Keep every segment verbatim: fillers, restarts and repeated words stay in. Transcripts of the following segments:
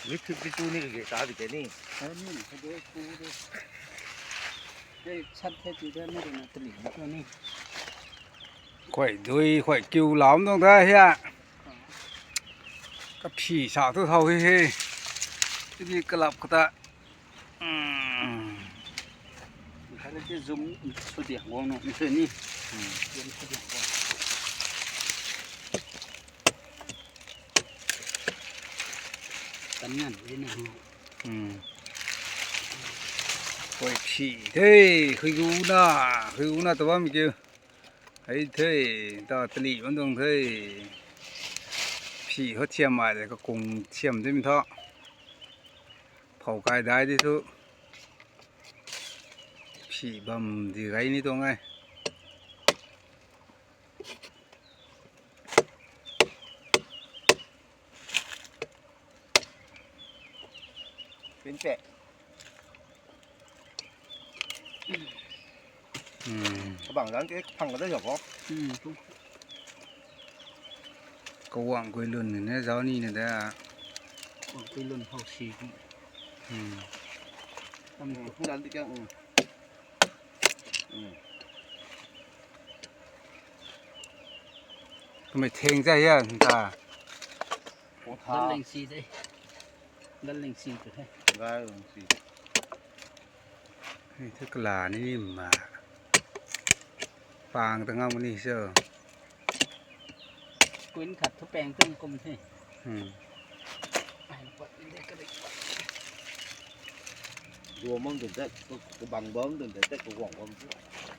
Ni fifty two ni kage ta bi te ni. Ni ni kage ku de. Te chat the ti de ni na tali ni to ni. Khuay dui khuay kiu lam dong da hia. Kaphi sa tu thau hi he. Tiki kalap kata. Khat ni ti zoom sw diak guang nu, ni sw ni. Zoom sw diak guang. Kan ngan di na. Khuay phi the, khuay gu na, khuay gu na ta bam kiu. Hei the, ta tali bam tuang the. Phi ho thiam mai de, kakung thiam de mi tho. Phou kai dai di thu. Phi bam di gai ni tuang e. Pin pe. Kabang zan ke phang ka da zau ko. Kawang kui lun ni ne zau ni ne da. Kawang kui lun hau si. Tam. Zan di kang. Kamei theng cha hia ta. Dal leng si de. Dal leng si tu the. Dal leng si. Hei thu kala ni ma. Pang ta ngam ni so. Kuin khat thu peng tung kum the. Hmm. Ai na pat ni de ka de. Duam bam dun de, kabang bam dun de, kaguang bam dun.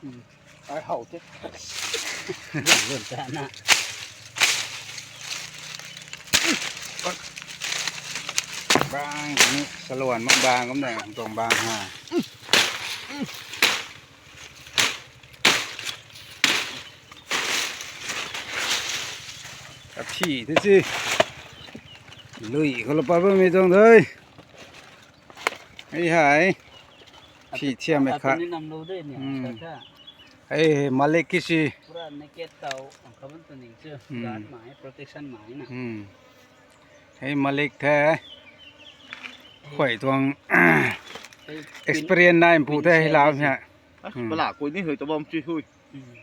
Hmm. Ai hau the. Bam dun ta na. Bang ni saluan mak bang kum de, tuang bang ha. Kaphi the si. Lui khou la pat bammei tuang the. Hei hei. Phi thiam e kha. Ni nam lo de ni. Hmm. Sa kha. Hei, hei, malik ki si. Pura naked tau, ang kha bam tu ni chu. Hmm. Guard mai, protection mai na. Hmm. Hei malik the. Hei. Khuay tuang. Hei, experience nai pu the hei lam hei. Ah, hmm. Pala koi ni hui ta bam chi hui. Hmm.